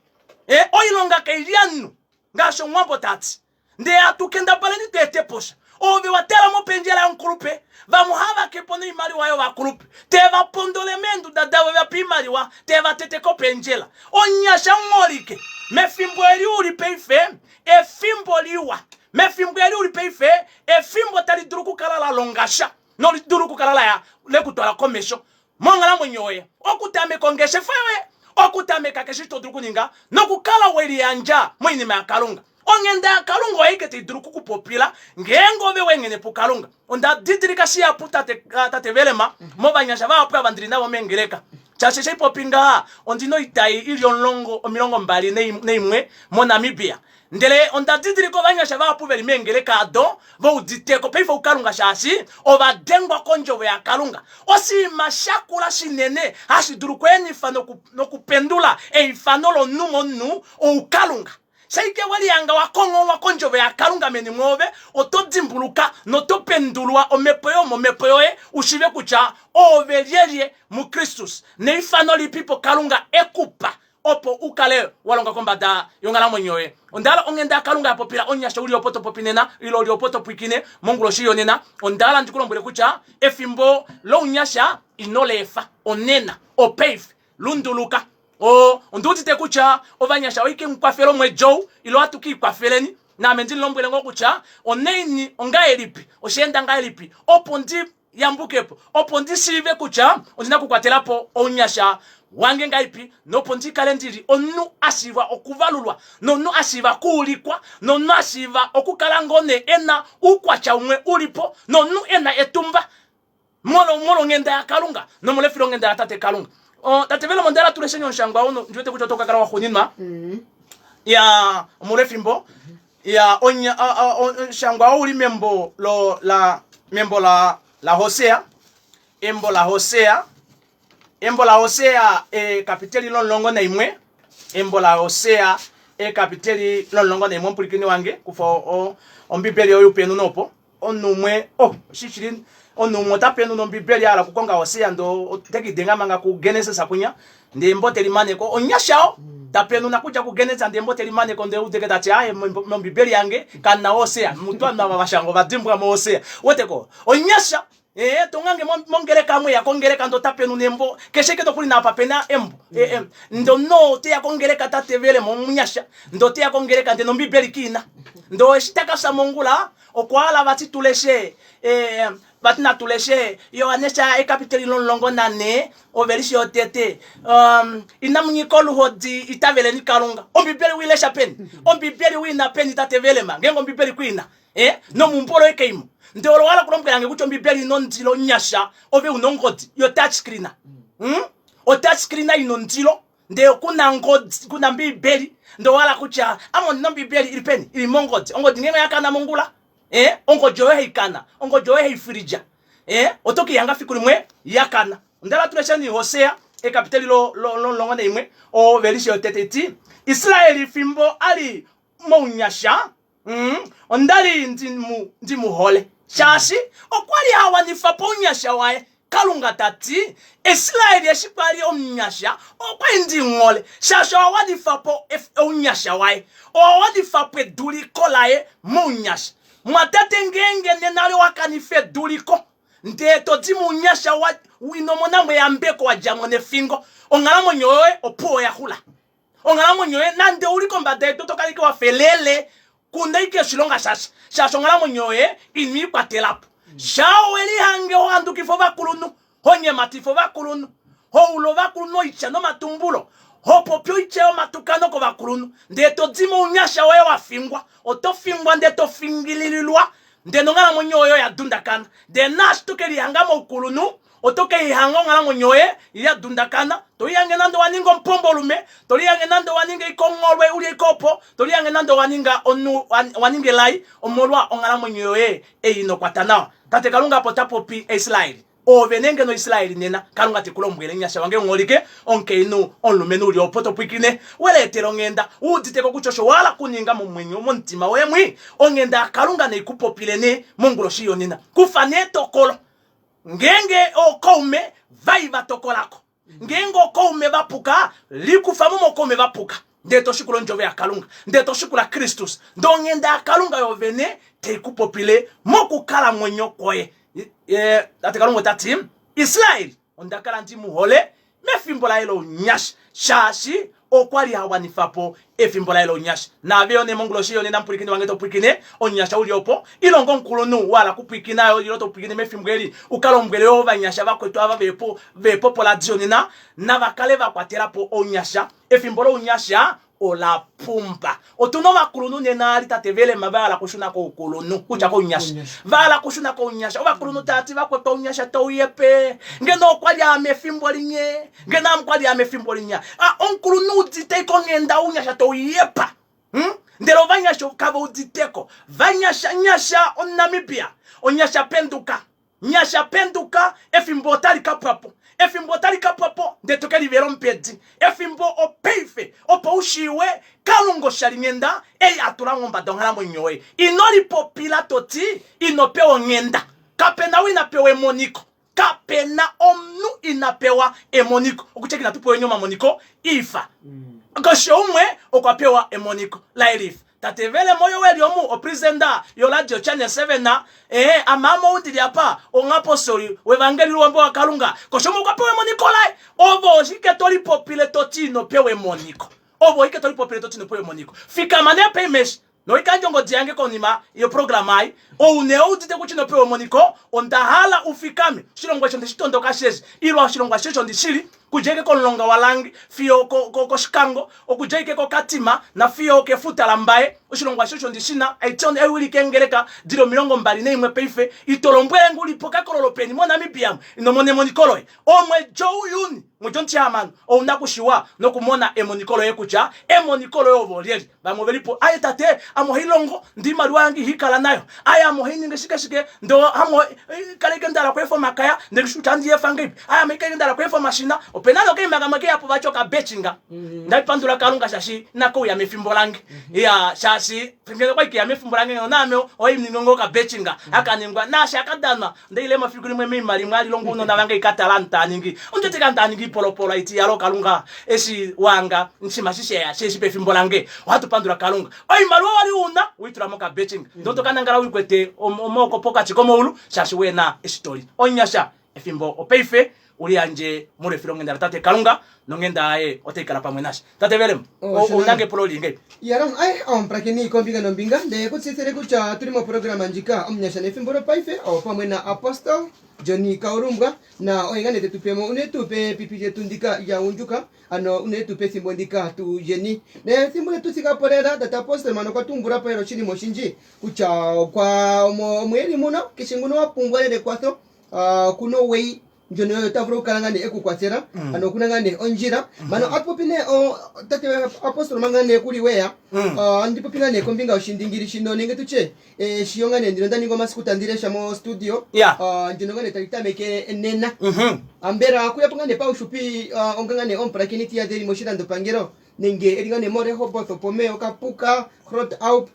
Eh, oilonga kai li anu. Ngaashi omuwambo ta ti, Ndee hatu kendabaleni tu ete po sha. Ove wa tala mopendjela yomukulupe, vamwe ohava ke po noimaliwa yovakulupe, te va pondole meenduda davo va pe oimaliwa, te va tete kopendjela. Omunyasha omuholike, mefimbo eli u li paife, efimbo liwa. Mefimbo eli u li paife, efimbo tali dulu okukala la longa sha, noli dulu okukala la ya le ku twala komesho. Monghalamwenyo yoye, okutameka ongeshefa yoye, okutameka keshe osho to dulu okuninga nokukala we liyandja moinima yaKalunga. Onghenda yaKalunga oyo aike tai dulu oku ku popila ngeenge ove wa enghene puKalunga. Onda didilika shihapu tate, ah, tate Velema movanyasha vahapu ava ndili navo meengeleka. Shaashi eshi popi ngaha, ondi na oitai i li omulongo, 21 naimwe moNamibia. Ndele onda didilika ovanyasha vahapu ve li meengeleka ado ve udite ko paife oukalunga shaashi ova dengwa kondjovo yaKalunga. Oshinima sha kula shinene hashi dulu okweenifa nokupendula eifano lomunhu momunhu oukalunga. Shaike we lihanga wa kongholwa kondjovo yaKalunga meni mwoove, oto dimbuluka noto pendulwa omhepo yomomhepo yoye u shiive kutya oove lyelye muKristus neifano lipipo Kalunga e ku pa opo u kale wa longa kombada yonghalamwenyo yoye. Onda hala onghenda yaKalunga ya popila omunyasha u li opo to popi nena, ile u li opo to pwiikine monguloshi yonena. Onda hala ndi ku lombwele kutya efimbo lounyasha ino li efa. Onena. Opaife. Lunduluka. O, ondi udite kutya ovanyasha oike mu kwafele omwedi ou, ile ohatu ke i kwafeleni. Naame ndi mu lombwele ngoo kutya onaini, ongahelipi, osha enda ngahelipi opo ndi yambuke po, opo ndi shiive kutya ondi na okukwatela po ounyasha wange ngahelipi nopo ndi kale ndi li omunhu a shiiva okuvalulwa nomunhu a shiiva okuulikwa nomunhu a shiiva okukala ngoo nee e na oukwatya umwe u li po nomunhu e na etumba molwonghenda yaKalunga nomolwefilonghenda laTate Kalunga. Oh, Tate Velomo, onda hala tu lesheni omushangwa ou, ndi wete kutya oto ka kala wa xuuninwa. Ya, omolwefimbo. Ya, onya, a, a, omushangwa ou li membo lo, la, membo la, la Hosea. Embo la Hosea. Embo la Hosea, ekapiteli lomulongo naimwe. Embo la Hosea, ekapiteli lomulongo naimwe. Omupwilikini wange, kufa o, Ombibeli yoye upenu nopo. Omunhu umwe, oh, shishili, omunhu umwe ota penuna Ombibeli a hala okukonga Hosea, ndee ote ke i denga manga kuGenesis kwinya, ndee embo te li mane ko. Omunyasha oo, ta penuna kudja kuGenesis ndee embo te li mane ko, ndee udeke ta ti, Aaye, mOmbibeli yange kamu na Hosea. Mutu ovanhu ava va shanga ova dimbwa mo Hosea. Uwete ko? Omunyasha! Ee, to ngange mongeleka mwe ya kongeleka ndee ota penuna embo, keshe ike nokuli naapa pe na embo. E, e, ndee omunhu oo te ya kongeleka ta tevele mo omunyasha, ndee ote ya kongeleka ndee nOmbibeli ke i na. Ndee eshi ta ka fya mongula, Okwa hala vati tu leshe eh, vati natu leshe Johannes ekapiteli lomulongo nanhe ovelishe yotete. Um, inamu nyika oluhodi, itaveleni Kalunga. Ombibeli wi lesha peni? Ombibeli wi na peni tate Velema? Ngeenge ombibeli ku ina eh, nomumbo loye keimo. Ndele owa hala okulombwela nge kutya ombibeli ina ondilo nyasha, ove una ongodi yo touch screen. Hmm? O touch screen ina ondilo. Ndele ku na ngodi, ku na Mbiibeli, ndele owa hala kutya, Ame ondi na Ombiibeli, ili peni? Ili mongodi. Ongodi ngeenge oya kana mongula, eh, ongodi oyo hai kana, ongodi oyo hai filidja. Eh, oto ke ihanga fiku limwe ya kana. Onda hala tu lesheni Hosea ekapiteli lo lo lo 11 ovelishe yotete ti Israeli fimbo a li mounyasha mm, onda li ndi mu, ndi mu hole shaashi okwa li ha wanifa po ounyasha waye. Kalunga ta ti Israeli eshi kwa li omunyasha okwa li ndi mu hole shaashi owa wanifa po ounyasha waye, owa wanifa po eduliko laye mounyasha. Mwatate ngeenge nena owa kanifa eduliko ndee to di mounyasha wa ino mona mo eyambeko wa dja mo nefingo, onghalamwenyo yoye opuwo oya xula. Onghalamwenyo yoye nande u li kombada yedu oto kala ike wa fa elele, ku na ike oshilonga shasha, shaashi onghalamwenyo yoye ino i kwatela po. Shaa owe lihange ho handukifa ovakulunhu, ho nyematifa ovakulunhu, ho ula ovakulunhu oitya nomatumbulo, ho popi oitya yomatukano kovakulunhu, ndee to di mounyasha woye wa fingwa, oto fingwa ndee to fingilililwa, ndee nonghalamwenyo yoye oya dundakana. Ndee naashi to ke lihanga moukulunhu, oto ke lihanga onghalamwenyo yoye ya dundakana, to lihange nande owa ninga omupombolume, to lihange nande owa ninga eikongholwe u li eikopo, to lihange nande owa ninga omunhu wa ninga elai omolwa onghalamwenyo yoye ei ino kwata nawa. Tate Kalunga apa ota popi Israel. Oove nee ngeno Israel nena, Kalunga te ku lombwele, Nyasha wange omuholike, omukainhu, omulumenhu u li opo to pwiikine, we leetela onghenda, u udite ko kutya osho wa hala okuninga momwenyo, momutima woye mwii. Onghenda yaKalunga nei ku popile nee monguloshi yonena. Kufa nee etokolo. Ngeenge ookaume vai va tokola ko, Ngeenge ookaume va puka, likufa mo mookaume va puka, ndele to shikula Ondjovo yaKalunga, ndele to shikula Kristus. Ndele onghenda yaKalunga yovene tai ku popile mokukalamwenyo kwoye. Tate Kalunga ota ti, Israel, onda kala ndi mu hole mefimbo laye lounyasha, shaashi okwa li ha wanifa po efimbo laye lounyasha. Naave yo nee monguloshi yonena mupwilikini wange to pwilikine, omunyasha u li opo, ile onga omukulunhu wa hala kupwilikina yo ile to pwilikine mefimbo eli, u ka lombwele yo ovanyasha vakwetu ava ve ve po poradio nena, nava kale va kwatela po ounyasha. Efimbo lounyasha ola pumba. Otu na ovakulunhu nena ali tate Velema va hala kushuna koukulunhu, kutya kounyasha. Va hala kushuna kounyasha. Ovakulunhu tava ti vakwetu ounyasha tau yepe. Ngeno okwa li ame efimbo linye. Ngeno ame okwa li ame efimbo linya. Ah, omukulunhu udite ike onghenda ounyasha tau yepa. Hmm? Ndele ovanyasha kava uditeko. Vanyasha nyasha omuNamibia. Onyasha penduka. Nyasha penduka, efimbo otali ka pwa po. Efimbo otali ka pwa po, ndele to ke livela ombedi. Efimbo opaife, opo u shiiwe Kalunga oshalinghenda ei a tula mombada onghalamwenyo yoye. Ino lipopila to ti ino pewa onghenda. Kape na ou ina pewa emoniko. Kape na omunhu ina pewa emoniko. Okutya inatu peweni omamoniko ifa. Keshe umwe okwa pewa emoniko laye lifa. Tate Vele Moyo weli omu opresenda yoradio Channel 7 ee amaama ou ndili apa omwapostoli wevangeli louhamba waKalunga. Keshe umwe okwa pewa emoniko laye. Ove oshike to lipopile to ti ino pewa emoniko? Ove oshike to lipopile to ti ino pewa emoniko? Fikama nee peimeshi noikandjo ongodi yange konima yoprograma ei. Ou nee udite kutya ino pewa emoniko, onda hala u fikame. Oshilongwa eshi onde shi tondoka sheshe, ile oshilongwa sheshe ondi shili, okudja ike komulonga waLangi fiyo kOshikango, okudja ike koKatima nafiyo okefuta laMbaye. Oshilongwa sheshe ondi shi na. Aitya ewilike eengeleka di li 21 paife. Ito lombwele nge u li pokakololo peni moNamibia mu ino mona emoniko loye. Omwedi ou Juni, mwedi omutihamano, ou na kushiwa nokumona emoniko loye kutya emoniko loye ove olyelye. Vamwe ove li po, aye tate, ame ohai longo, ndee oimaliwa yange ihai kala nayo. Aye ame ohai ningi shike shike, ndee ame kala ike nda hala okweefa omakaya, ndee nghishi kutya ohandi efa ngahelipi. Aye ame kala ike nda hala okweefa omashina. Ope na nee okaima kamwe keya po vati okabetchinga. Onda pandula Kalunga shaashi inake uya mefimbo lange. Iya, shaashi ngeno okwali keya mefimbo lange ngeno naame ohai ningi ngoo okabetchinga. Aka ningwa, naashi aka danwa, Onda ile mo fiku limwe meima limwe ali longo ounona vange ikatala anu taa ningi. Ondi wete kaa taa ningi ipolopolo aiti yalo Kalunga eshi wanga nshima shisheya sheshi pefimbo lange. Ohatu pandula Kalunga. Oimaliwa wali una uitula moka betching. Ndoo toka nangala uikwete omaoko pokati komaulu shaashi wena eshi toli. Omunyasha efimbo opaife uliyandje molwefilonghenda latate Kalunga nonghenda yaye otai kala pamwe nashe. Tate Velem, Oh, ouna nge epulo lili ngei? Yala, ai, omupulakeni kombinga nombinga, nde ku tseyithile kutya otuli moprograma ndjika Omunyasha nefimbo lopaife, opamwe na Apostle Johnny Kaulumbwa, na oye ngaa nee te tu pe mo unene tuu pepipi lyetu ndika lyaagundjuka, ano unene tuu pethimbo ndika tu lyeni. Nethimbo lyetu thika po lela, Tate Apostle mano okwa tumbula po lela oshinima oshindji kutya okwa omo omweeli muno, keshe nguno wa pumbwa lela ekwatho, ah, kuno weyi. ndjono oyo ta vulu okukala ngaa nee ekukwathela ano okuna ngaa nee ondjila mano atu popi nee tate apostol manga nee kuli weya andi popi ngaa nee kombinga yoshindingili shino nenge tutye eh, shiyo ngaa nee ndino nda ninga omasiku tandi lesha mo studio Yeah. Ndjino ngaa nee tali tameke nena Mhm. ambela kuya po ngaa nee pauxupi onga ngaa nee omupulakeni tiyadha eli moshilandopangelo nenge eli ngaa nee moRehoboth Opuwo, Okapuka Groot Aub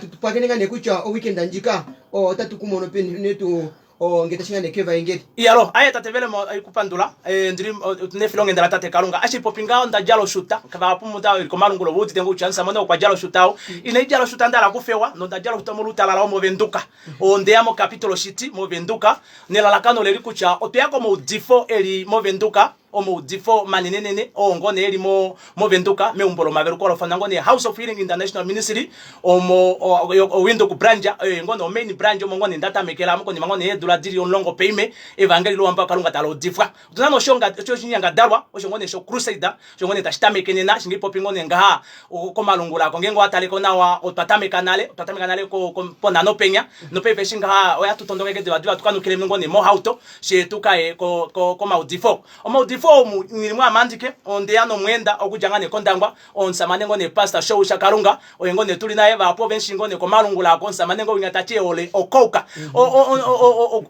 tutupwakene ngaa nee kutya oweekend ndjika otatu ku mono peni unene tuu nge tashi nga nee kevaengeli. Iyalo, aye tate Velemo aikupandula eh, ndili nefilonghenda la tate Kalunga. Ashi popi ngaho nda djala oshuta, vahapu muta ili komalungulo vo udite kutya omusamane okwa djala oshuta ou. Ine djala oshuta nda hala kufewa, nonda djala oshuta molutalala womovenduka. Ondeya moCapital City movenduka nelalakano leli kutya otweya komaudifo eli movenduka, omaudifo manenenene oo ngoo nee eli mo movenduka meumbo lomaveluko lofanwa ngoo nee House of Healing International Ministry omo oWindhoek branch oyo ngoo nee omain branch omo ngoo nee nda tamekela mo konima ngoo nee yeedula dili 10 paime evangeli louhamba waKalunga tala udifwa. Otuna nee oshinyangadalwa osho ngoo nee sho crusade osho ngoo nee tashi tameke nena shingi popi ngoo nee ngaha komalungula ako ngeenge owataleko nawa otwa tameka nale otwa tameka nale ponhano penya nopaife eshi ngaha oya tutondokeke divadiva tukanukile ngoo nee mohauto she tukaye komaudifo. Omaudifo omu nghili mwaamandike ondeya nomweenda okudja ngaa nee kOndangwa omusamane ngoo nee Pastor Show Shakalunga oye ngoo nee tuli naye vahapu ovenshi ngoo nee komalungula ako omusamane ngoo winya tati ehole ocoke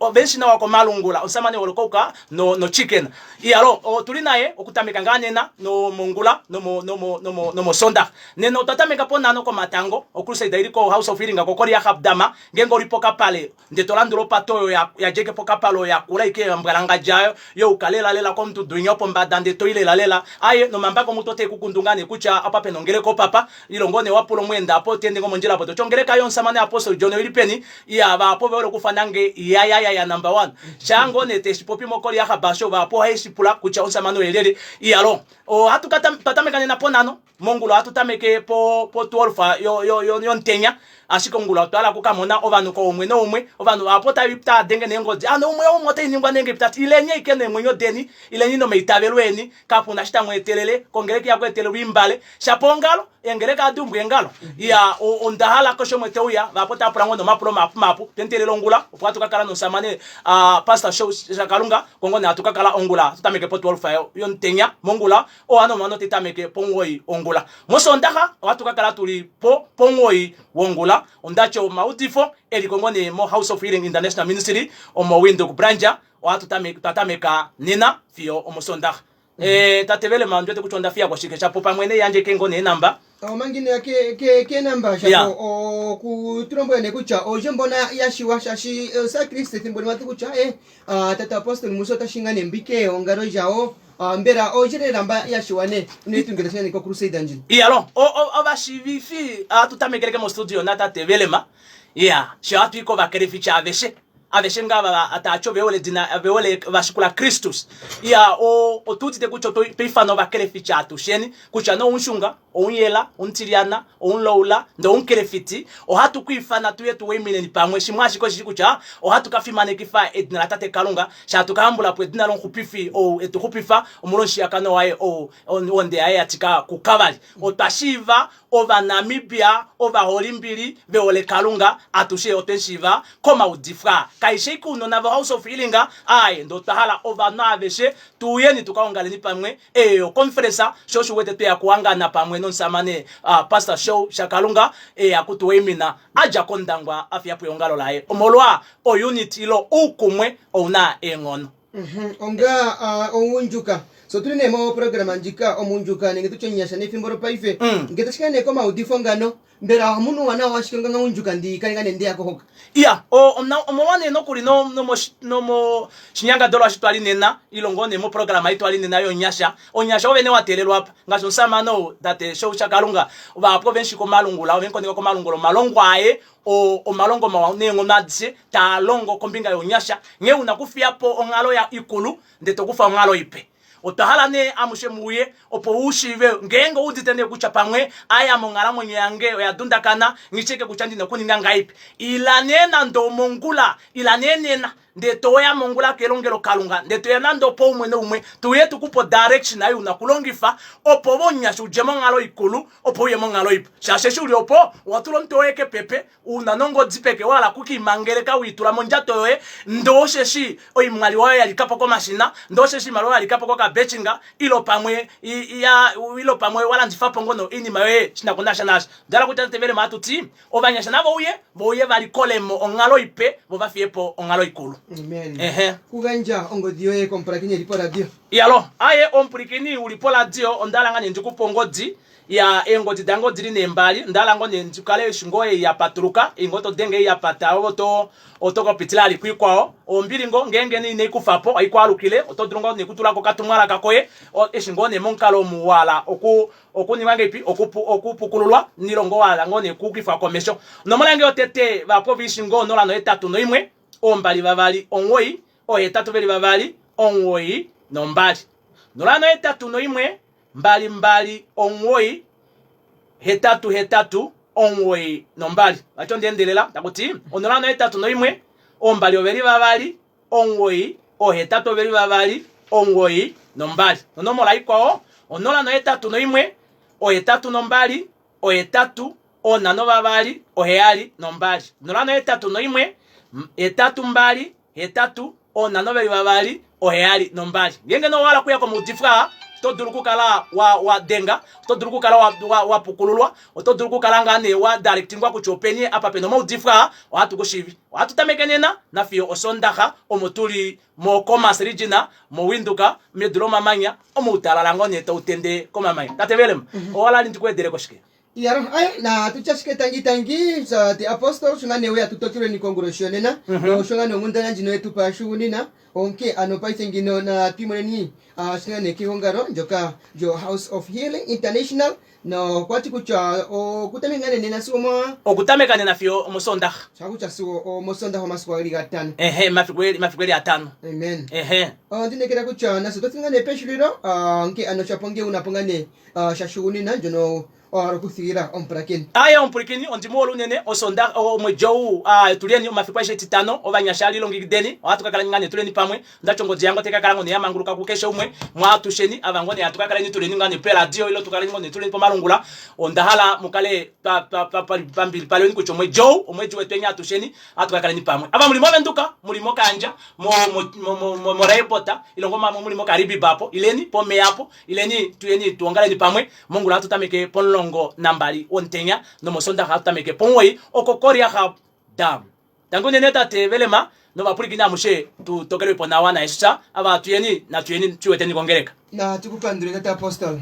ovenshi nawa komalungula omusamane ehole ocoke no no chicken iyalo otuli naye okutameka ngaa nena nomongula nomo nomo nomo nomosondaxa nena otwa tameka ponhano komatango ocrusade ili ko House of Healing ko Koriahab Dama ngeenge oli pokapale Ndee to landula opate oyo ya, ya djeke pokapale oyo yakula ike ya mbwalangadja yo uka lela lela komududu inya opombada ndee toi lela lela. Aye, nomambako mutu otae ku kundu ngaa nee kutya apa pena ongeleka opapa, ile ngoo nee wa pula omweenda apo te ende ngoo mondjila apo toti ongeleka yomusamane Apostle John oili peni? Iya, vahapu ove hole okufana nge ya ya ya ya number one. Shaa ngoo nee te shi popi mokoliaha basho vahapu ohae shi pula kutya omusamane oye lyelye. Iyaloo, ohatu ka twa tameka nena ponhano. Mongula ohatu tameke po po 12 yo yo yo yomutenya, ashike ongula otwa hala okukamona ovanhu kooumwe noumwe. Ovanhu vahapu otava tava denge neengodi, ano umwe umwe otai ningwa nenge tati ileni ashike neemwenyo deni, ileni nomaitavelo eni, kapuna eshi tamu etelele, kongeleka ihaku etelelwa oimbale, shapo ongalo, eengeleka ohadi umbwa eengalo. Iya, onda hala keshe umwe te uya, vahapu otava pula ngoo nomapulo mahapu mahapu, twentelele ongula opo hatu ka kala nomusamane Pastor Show Shakalunga, kongo nee hatu ka kala ongula, hatu tameke po 12 yomutenya mongula. Ohano mano te tameke pomugoyi wongula. Mosoondaxa ohatu ka kala tuli po pomugoyi wongula. Onda tya omaudifo e li kongo nee mo House of Healing International Ministry omo Windhoek Branch ohatu tameke twa tameka nena fiyo omosoondaxa. Eh tate Velema ondi wete kutya onda fiya ko shike shapo pamwe ne yandje ke ngoo nee enamba. Omanga ino ya ke ke kenamba Ya. shapo okutulombwela nee kutya oolye mbona ya shiwa shaashi osakriste ethimbo limwe ati kutya eh tate apostol Musa ota shinga nee mbike eongalo lyawo Ah, mbela oolye lela mba ya shiwa nee unene tuu ngele tashiya nee kocrusade ndjino Iyalo, ovashiivifi ohatu tamekeleke mostudio natate Velema. Ya, sho hatu i kovakelefici aveshe. Aveshe ngaa ava tava ti ove hole edina, ve hole va shikula Kristus. Ya, otu udite kutya otwa ifana ovakelefici atusheni, kutya nee oumushunga, oumuyela, omutilyana, omuloula, ndee omukelefiti, ohatu ku ifana tuye tu waimineni pamwe. Shimwe ashike osheshi kutya ohatu ka fimanekifa edina laTate Kalunga, sha hatu ka hambula po edina lOmuxupifi ou e tu xupifa omolwomushiyakano waye ou ohonde yaye ya tika kuKalvari. Otwa shiiva Ovanamibia ovaholimbili ve hole Kalunga, atushe otwe shiiva komaudifwa. Kaishe ike ounona voHouse of Healing, aaye, ndee otwa hala ovanhu aveshe tu uyeni tu ka ongaleni pamwe. Eyo oconference, sho osho u wete tweya kuhangana pamwe nomusamane Pastor Show Shakalunga eya kutuwaimina a dja kOndangwa a fiya po eongalo laye omolwa ounity ilo oukumwe ouna eenghono. Onga omugundjuka, so otuli nee moprograma ndjika omugundjuka nenge tutye omunyasha nefimbo lopaife ngele tashi kala nee komaudifo ngano mbela ohamu nuwa nawa ashike onga omugundjuka ndi kale ngaa nee ndeyako hoka? Iya, omolwa nee nokuli nomoshinyangadalwa eshi twali nena ilo ngoo nee moprograma ei twali nena yomunyasha, omunyasha ovene wa teelelwa apa ngaashi omusamane ou tate Show Shakalunga vahapu ove mu shi komalungula, ove mu koneka komalungula omalongo aye o omalongo mawa neenghono adishe taa longo kombinga younyasha, nghee una okufiya po onghalo ya ikulu ndee to kufa onghalo ipe. Otwa hala nee amushe mu uye opo u shiive ngeenge ou udite nee kutya pamwe aya monghalamwenyo yange oya dundakana, nghi shii kutya ndi na okuninga ngahelipi. Ila nee nande omongula, ila nee nena. Ndee toya mongula kelongelokalunga, ndee toya nande opoumwe noumwe, tuuye tukupe odirection ei una okulongifa opo ove omunyasha udje monghalo ikulu opo uye monghalo ipu. Shaashi eshi uli opo, owa tula omutwe woye kepepe, una nongodi peke wa hala okukiimangeleka wiitula mondjato yoye, ndee osheshi oimaliwa yoye ya likapo komashina, ndee osheshi oimaliwa yoye ya likapo kokabetchinga, ilo pamwe ya ilo pamwe wa landifapo ngono oinima yoye shina ko nasha naasho. Onda hala kutya tate Velema ohatu ti, Ovanyasha nave uye, vo uye va likole mo onghalo ipe, vo va fiye po onghalo ikulu. Amen. Ehe. Kugandja ongodi yoye komupulakeni eli poradio. Iyalo, aye omupwilikini uli poradio, onda hala nga nee ndi ku pe ongodi. Ya, eengodi dange odili nee mbali, onda hala ngoo nee ndi kale eshi ngoo ei ya patuluka, ei ngoo to denge ei ya pata, ove oto, oto ka pitila ali kwiikwao. Ombili ngoo, ngeenge nee inai kufa po, ohai ku alukile, oto dulu ngoo nee okutula ko okatumwalaka koye, eshi ngoo nee momukalo omu wa hala oku, Okuninga ngeipi okupukululwa nilongo wa hala ngoo nee kuukifwa komesho. Onomola yange yotete vahapu ove ishi ngoo 081 229 82292. 081 229 88 92. Vati onda endelela taku ti 081 229 82292. Nonomola ikwao 081 82 8 5272. 081 82 8 52 72. Ngeenge nee owa hala okuya komaudifo aa, oto dulu okukala wa wa denga, oto dulu okukala wa wa wa pukululwa, oto dulu okukala ngaa nee wa directingwa kutya openi apa pena omaudifo aa, ohatu ku shivi. Ohatu tameke nena nafiyo Osondaxa omo tuli mo Khomas Region mo Windhoek medu lomamanya omoutalala ngoo nee tau tende komamanya. Tate Willem, owa hala ndi ku wedeleko shike? Iyalo, aye, natu tye ashike tangi tangi, tate Apostle, sho ngaa nee weya tu tokilweni konguloshi yonena, nosho ngaa nee onghundana ndjino yetu pa xugunina, onkee ano paife ngino natu imoneni ashike ngaa nee kegongalo ndyoka lyo House of Healing International, nokwati kutya okutameka ngaa nee nena sigo mwa Okutameka nena fiyo omosondaxa. sha kutya sigo omosondaxa omasiku geli gatano. Ehe, mafiku eli mafiku eli atano. Amen. Ehe. Ondi inekela kutya nafye otwa thika ngaa nee peshulilo, onkee ano shapo nge una po ngaa nee Shashugunina ndjono wa hala okuthigila omupulakeni. Aye omupulakeni, ondi mu hole unene. Osonda, omwedi ou, a, tuleni omafiku aeshe Etitano, ovanyasha lilongekideni, ohatu ka kala ngaa nee tuleni pamwe. Onda ti ongodi yange otai ka kala ngoo nee ya manguluka kukeshe umwe, mwa atusheni, ava ngoo nee hatu ka kaleni tuleni ngaa nee peradio ile tu kaleni ngoo nee tuleni pomalungula. Onda hala mu kale twa, twa, twa, twa, twa mbilipalelweni kutya omwedi ou, omwedi wetweni atusheni, ohatu ka kaleni pamwe. Ava muli mOvenduka, muli mOkahandja, mo, mo, mo, mo, mo, moRehoboth, ile ngoo muli moKaribib apo, ileni pomeya apo, Ileni tuyeni tuongaleni pamwe. Mongula ohatu tameke pomulongo nambali womutenya nomosondaxa ohatu tameke pomuwoi oko koRiahab Dam. Tangi unene tate Velema novapwilikini amushe tu tokelwe po nawa naJesus. Ava tuyeni natuyeni tu weteni kongeleka. Natu ku pandule tate Apostle.